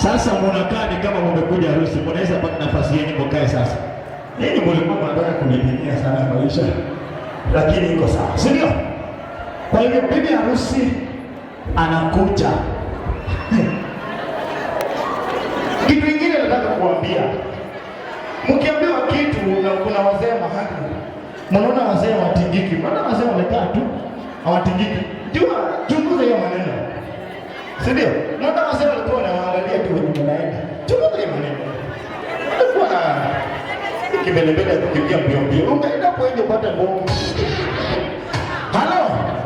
Sasa munakaa ni kama mumekuja harusi, munaweza pata nafasi yenu mkae sasa. Nini mulikuwa mnataka kunipimia sana maisha, lakini iko sawa, si ndio? Kwa hivyo bibi harusi anakuja. Kitu kingine nataka kuambia, mkiambiwa kitu na kuna wazee mahali, mnaona wazee hawatingiki, mnaona wazee wamekaa tu hawatingiki. Jua, chunguza hiyo maneno, si ndio? Mnaona wazee walikuwa wanaangalia tu wenye mnaenda. Chunguza hiyo maneno, walikuwa na kimbelembele ya kukimbia mbio mbio, ungeenda hapo nje upate nguvu. Halo,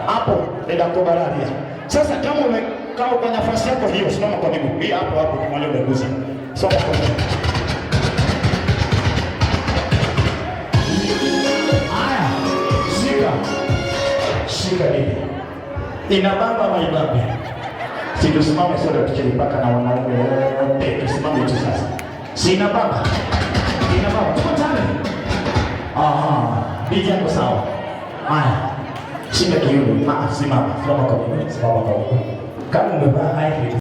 hapo nenda kubararia. Sasa kama umekaa kwa nafasi yako hiyo, simama kwa miguu. Hii hapo hapo kimwale umegusa. Soma kwa miguu. Haya, shika. Shika bibi. Inabamba ama ibambe? Si tusimame sote tucheze mpaka na wanaume wote. Tusimame tu sasa. Si inabamba? Inabamba. Tuko tayari? Aha, DJ yako sawa. Haya. Shika kiuno. Ah, simama. Simama kwa miguu. Simama kwa miguu. Kama umevaa high heels